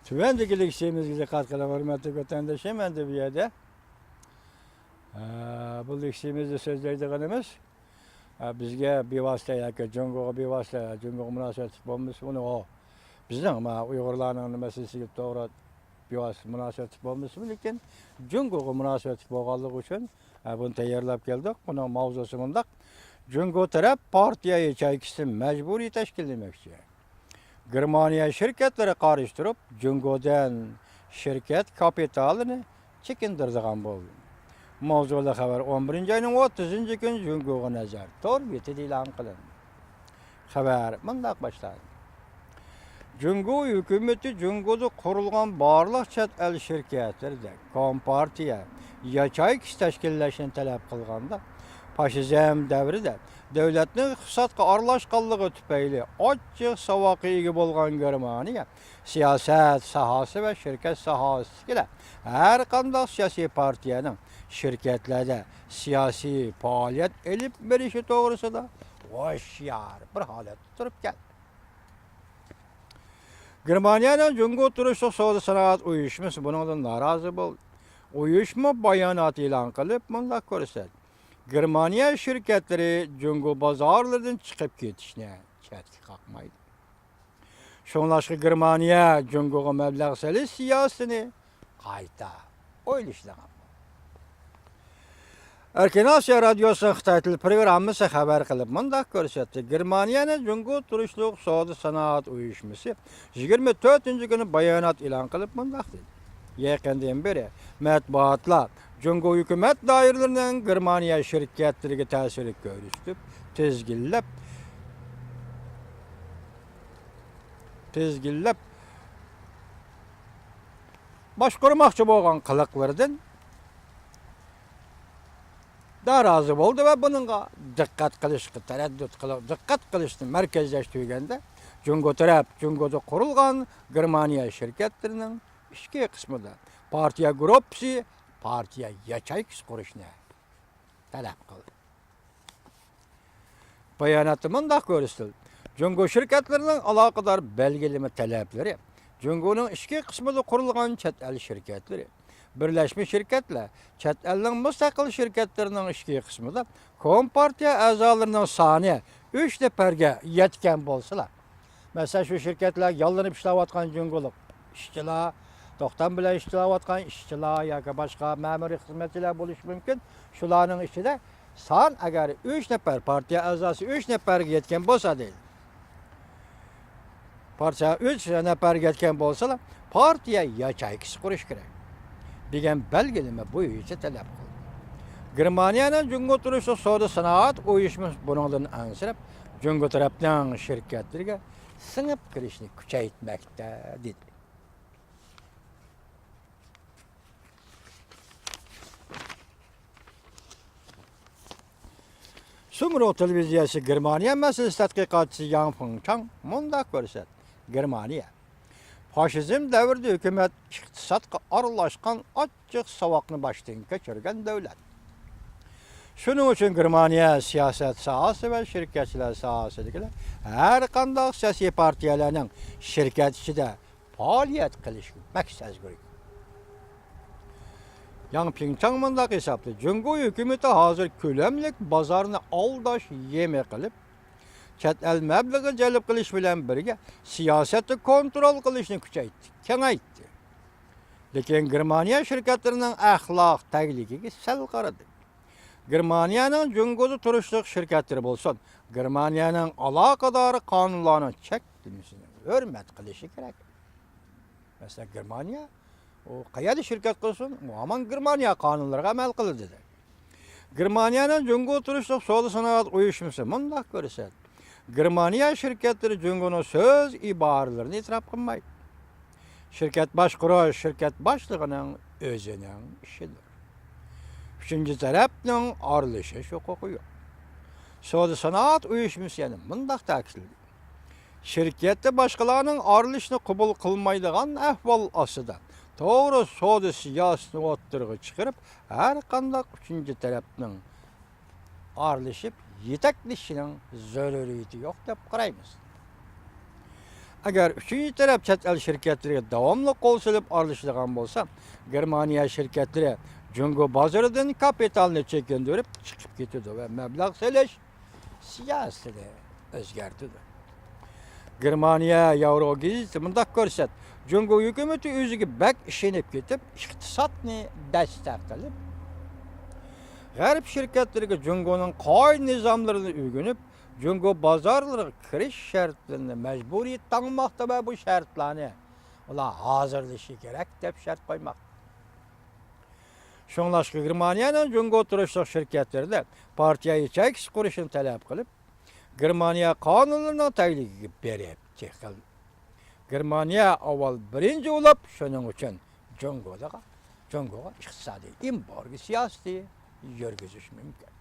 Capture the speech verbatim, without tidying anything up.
تۆۋەندىكى لېكسىيەمىزگە دىققەت قىلىڭ، ھۆرمەتلىك ۋەتەنداشلىرىم. ئەمدى بۇ يەردە، ئە، بۇ لېكسىيەمىزدە سۆزلەيدىغىنىمىز، ئە، بىزگە بىۋاسىتە ياكى جۇڭگوغا بىۋاسىتە، جۇڭگوغا مۇناسىۋەتلىك بولمىسا، ئۇنى ئۇ بىزنىڭ، ما، ئۇيغۇرلارنىڭ مەسىلىسىگە توغرا بىۋاسىتە مۇناسىۋەتلىك بولمىسىمۇ، لېكىن جۇڭگوغا مۇناسىۋەتلىك بولغانلىقى ئۈچۈن، ھە، بۇنى تەييارلاپ كەلدۇق. بۇنىڭ ماۋزۇسى مۇنداق: جۇڭگو تەرەپ پارتىيە ياچېيكىسىنى مەجبۇرىي تەشكىللىمەكچى. گېرمانىيە شىركەتلىرى قارشى تۇرۇپ، جۇڭگودىن شىركەت كاپىتالىنى چېكىندۈرىدىغان بولدى. ماۋزۇلۇق خەۋەر ئون بىرىنچى ئاينىڭ ئوتتۇزىنچى كۈنى جۇڭگوغا نەزەر تور بېتىدە ئېلان قىلىندى. خەۋەر مۇنداق باشلاندى. جۇڭگو ھۆكۈمىتى جۇڭگودا قۇرۇلغان بارلىق چەت ئەل شىركەتلىرىدە كومپارتىيە ياچېيكىسى تەشكىللەشنى تەلەپ قىلغاندا، فاشىزم دەۋرىدە دۆلەتنىڭ ئىقتىسادقا ئارىلاشقانلىقى تۈپەيلى ئاچچىق ساۋاققا ئىگە بولغان گېرمانىيە سىياسەت ساھەسى ۋە شىركەت ساھەسىدىكىلەر ھەر قانداق سىياسىي پارتىيەنىڭ شىركەتلەردە سىياسىي پائالىيەت ئېلىپ بېرىشى توغرىسىدا ھوشيار بىر ھالەتتە تۇرۇپ كەلدى. گېرمانىيەنىڭ جۇڭگو تۇرۇشلۇق سودا سانائەت ئۇيۇشمىسى بۇنىڭدىن نارازى بولدى. ئۇيۇشما بايانات ئېلان قىلىپ مۇنداق كۆرسەتتى: گېرمانىيە شىركەتلىرى جۇڭگو بازارلىرىدىن چىقىپ كېتىشنى چەتكە قاقمايدۇ. شۇڭلاشقا گېرمانىيە جۇڭگوغا مەبلەغ سېلىش سىياسىتىنى قايتا ئويلىشىدىغان بولدى. ئەركىن ئاسىيا رادىيوسىنىڭ خىتاي تىل پروگراممىسى خەۋەر قىلىپ مۇنداق كۆرسەتتى: گېرمانىيەنىڭ جۇڭگو تۇرۇشلۇق سودا سانائەت ئۇيۇشمىسى يىگىرمە تۆتىنچى كۈنى بايانات ئېلان قىلىپ مۇنداق دېدى: يېقىندىن بېرى مەتبۇئاتلار جۇڭگو ھۆكۈمەت دائىرىلىرىنىڭ گېرمانىيە شىركەتلىرىگە تەسىر كۆرسىتىپ، تىزگىنلەپ، تىزگىنلەپ باشقۇرماقچى بولغان قىلىقلىرىدىن نارازى بولدى ۋە بۇنىڭغا دىققەت قىلىشقا تەرەددۇت قىلىپ، دىققەت قىلىشنى مەركەزلەشتۈرگەندە، جۇڭگو تەرەپ جۇڭگودا قۇرۇلغان گېرمانىيە شىركەتلىرىنىڭ ئىچكى قىسمىدا پارتىيە گۇرۇپپىسى، پارتىيە ياچېيكىسى قۇرۇشنى تەلەپ قىلدى. باياناتتا مۇنداق كۆرسىتىلدى: جۇڭگو شىركەتلىرىنىڭ ئالاقىدار بەلگىلىمە تەلەپلىرى، جۇڭگونىڭ ئىچكى قىسمىدا قۇرۇلغان چەت ئەل شىركەتلىرى، بىرلەشمە شىركەتلەر، چەت ئەلنىڭ مۇستەقىل شىركەتلىرىنىڭ ئىچكى قىسمىدا كومپارتىيە ئەزالىرىنىڭ سانى ئۈچ نەپەرگە يەتكەن بولسىلا، مەسىلەن، شۇ شىركەتلەرگە ياللىنىپ ئىشلەۋاتقان جۇڭگولۇق ئىشچىلار، توختام بىلەن ئىشلەۋاتقان ئىشچىلار ياكى باشقا مەمۇرىي خىزمەتچىلەر بولۇشى مۇمكىن. شۇلارنىڭ ئىچىدە سان ئەگەر ئۈچ نەپەر، پارتىيە ئەزاسى ئۈچ نەپەرگە يەتكەن بولسا دەيدۇ. پارتىيە ئۈچ نەپەرگە يەتكەن بولسىلا، پارتىيە ياچېيكىسى قۇرۇش كېرەك، دېگەن بەلگىلىمە بويىچە تەلەپ قىلدى. گېرمانىيەنىڭ جۇڭگو تۇرۇشلۇق سودا سانائەت ئۇيۇشمىسى بۇنىڭدىن ئەنسىرەپ، جۇڭگو تەرەپنىڭ شىركەتلىرىگە سىڭىپ كىرىشنى كۈچەيتمەكتە، دېدى. سۇمرۇغ تېلېۋىزىيەسى گېرمانىيە مەسىلىسى تەتقىقاتچىسى ياڭ فېڭچاڭ مۇنداق كۆرسەتتى: گېرمانىيە فاشىزم دەۋرىدە ھۆكۈمەت ئىقتىسادقا ئارىلاشقان ئاچچىق ساۋاقنى باشتىن كەچۈرگەن دۆلەت. شۇنىڭ ئۈچۈن گېرمانىيە سىياسەت ساھەسى ۋە شىركەتچىلەر ساھەسىدىكىلەر ھەر قانداق سىياسىي پارتىيەلەرنىڭ شىركەت ئىچىدە پائالىيەت قىلىشقا بەك سەزگۈر. ياڭ پىڭچاڭ مۇنداق ھېسابلىدى: جۇڭگو ھۆكۈمىتى ھازىر كۆلەملىك بازارنى ئالداش يېمى قىلىپ، چەت ئەل مەبلىغى جەلپ قىلىش بىلەن بىرگە سىياسەتتە كونترول قىلىشنى كۈچەيتتى، كېڭەيتتى. لېكىن گېرمانىيە شىركەتلىرىنىڭ ئەخلاق تەگلىكىگە سەل قارىدى. گېرمانىيەنىڭ جۇڭگودا تۇرۇشلۇق شىركەتلىرى بولسۇن، گېرمانىيەنىڭ ئالاقىدار قانۇنلارنىڭ چەكلىمىسىنى ھۆرمەت قىلىشى كېرەك. مەسىلەن، گېرمانىيە ئۇ قەيەردە شىركەت قىلسۇن، ئۇ ھامان گېرمانىيە قانۇنلىرىغا ئەمەل قىلىدۇ. گېرمانىيەنىڭ جۇڭگو تۇرۇشلۇق سودا سانائەت ئۇيۇشمىسى مۇنداق كۆرسەتتى: گېرمانىيە شىركەتلىرى جۇڭگونىڭ سۆز ئىبارىلىرىنى ئېتىراپ قىلمايدۇ. شىركەت باشقۇرۇش شىركەت باشلىقىنىڭ ئۆزىنىڭ ئىشىدۇر. ئۈچىنچى تەرەپنىڭ ئارىلىشىش ھوقۇقى يوق. سودا سانائەت ئۇيۇشمىسى يەنە مۇنداق تەكىتلىدى: شىركەتتە باشقىلارنىڭ ئارىلىشىشىنى قوبۇل قىلمايدىغان ئەھۋال ئاستىدا، توغرا سودا سىياسىتىنى ئوتتۇرىغا چىقىرىپ، ھەر قانداق ئۈچىنچى تەرەپنىڭ ئارىلىشىپ يېتەكلىشىشىنىڭ زۆرۈرىيىتى يوق دەپ قارايمىز. ئەگەر ئۈچىنچى تەرەپ چەت ئەل شىركەتلىرىگە داۋاملىق قول سېلىپ ئارىلىشىدىغان بولسا، گېرمانىيە شىركەتلىرى جۇڭگو بازىرىدىن كاپىتالنى چېكىندۈرۈپ چىقىپ كېتىدۇ ۋە مەبلەغ سېلىش سىياسىتىنى ئۆزگەرتىدۇ. گېرمانىيە ياۋرو گېزىتى مۇنداق كۆرسەت، جۇڭگو ھۆكۈمىتى ئۆزىگە بەك ئىشىنىپ كېتىپ، ئىقتىسادنى دەستە قىلىپ، غەرب شىركەتلىرىگە جۇڭگونىڭ قائىدە نىزاملىرىنى ئۆگىنىپ، جۇڭگو بازارلىرىغا كىرىش شەرتلىرىنى مەجبۇرىي تاڭماقتا ۋە بۇ شەرتلەرنى ئۇلار ھازىرلىشى كېرەك دەپ شەرت قويماقتا. شۇڭلاشقا گېرمانىيەنىڭ جۇڭگو تۇرۇشلۇق شىركەتلىرىدە پارتىيە ياچېيكىسى قۇرۇشنى تەلەپ قىلىپ، گېرمانىيە قانۇنلىرىنىڭ تەگلىكىگە بېرىپ چېقىلدى. گېرمانىيە ئاۋۋال بىرىنچى بولۇپ، شۇنىڭ ئۈچۈن جۇڭگوغا، جۇڭگوغا ئىقتىسادىي ئېمبارگو سىياسىتى يۈرگۈزۈش مۇمكىن.